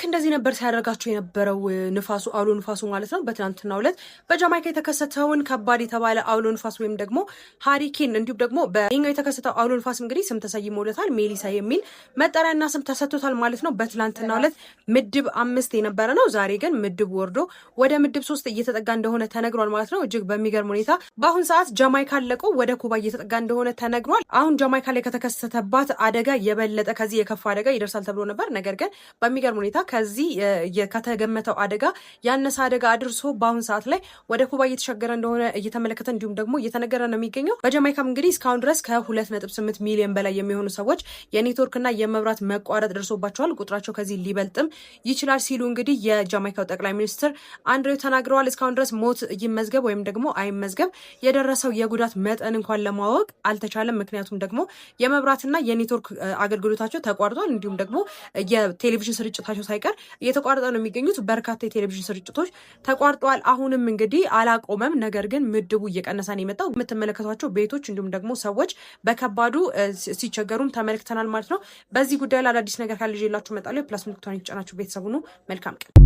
ልክ እንደዚህ ነበር ሲያደርጋቸው የነበረው ንፋሱ፣ አውሎ ንፋሱ ማለት ነው። በትናንትናው ዕለት በጃማይካ የተከሰተውን ከባድ የተባለ አውሎ ንፋስ ወይም ደግሞ hurricane፣ እንዲሁም ደግሞ በኛው የተከሰተው አውሎ ንፋስ እንግዲህ ስም ተሰይሞለታል። ሜሊሳ የሚል መጠሪያና ስም ተሰጥቶታል ማለት ነው። በትናንትናው ዕለት ምድብ 5 የነበረ ነው። ዛሬ ግን ምድብ ወርዶ ወደ ምድብ 3 እየተጠጋ እንደሆነ ተነግሯል ማለት ነው። እጅግ በሚገርም ሁኔታ በአሁን ሰዓት ጃማይካን ለቆ ወደ ኩባ እየተጠጋ እንደሆነ ተነግሯል። አሁን ጃማይካ ላይ ከተከሰተባት አደጋ የበለጠ ከዚህ የከፋ አደጋ ይደርሳል ተብሎ ነበር። ነገር ግን በሚገርም ሁኔታ ከዚህ ከተገመተው አደጋ ያነሰ አደጋ አድርሶ በአሁን ሰዓት ላይ ወደ ኩባ እየተሻገረ እንደሆነ እየተመለከተ እንዲሁም ደግሞ እየተነገረ ነው የሚገኘው። በጃማይካም እንግዲህ እስካሁን ድረስ ከ2.8 ሚሊዮን በላይ የሚሆኑ ሰዎች የኔትወርክና የመብራት መቋረጥ ደርሶባቸዋል። ቁጥራቸው ከዚህ ሊበልጥም ይችላል ሲሉ እንግዲህ የጃማይካው ጠቅላይ ሚኒስትር አንድሬው ተናግረዋል። እስካሁን ድረስ ሞት ይመዝገብ ወይም ደግሞ አይመዝገብ የደረሰው የጉዳት መጠን እንኳን ለማወቅ አልተቻለም። ምክንያቱም ደግሞ የመብራትና የኔትወርክ አገልግሎታቸው ተቋርጧል። እንዲሁም ደግሞ የቴሌቪዥን ስርጭታቸው ሳይቀር እየተቋረጠ ነው የሚገኙት። በርካታ የቴሌቪዥን ስርጭቶች ተቋርጠዋል። አሁንም እንግዲህ አላቆመም። ነገር ግን ምድቡ እየቀነሰ ነው የመጣው። የምትመለከቷቸው ቤቶች እንዲሁም ደግሞ ሰዎች በከባዱ ሲቸገሩም ተመልክተናል ማለት ነው። በዚህ ጉዳይ ላይ አዳዲስ ነገር ካለ ይዤላችሁ እመጣለሁ። የ plus ምልክቷን የተጫናችሁ ቤተሰቡ ነው። መልካም ቀን።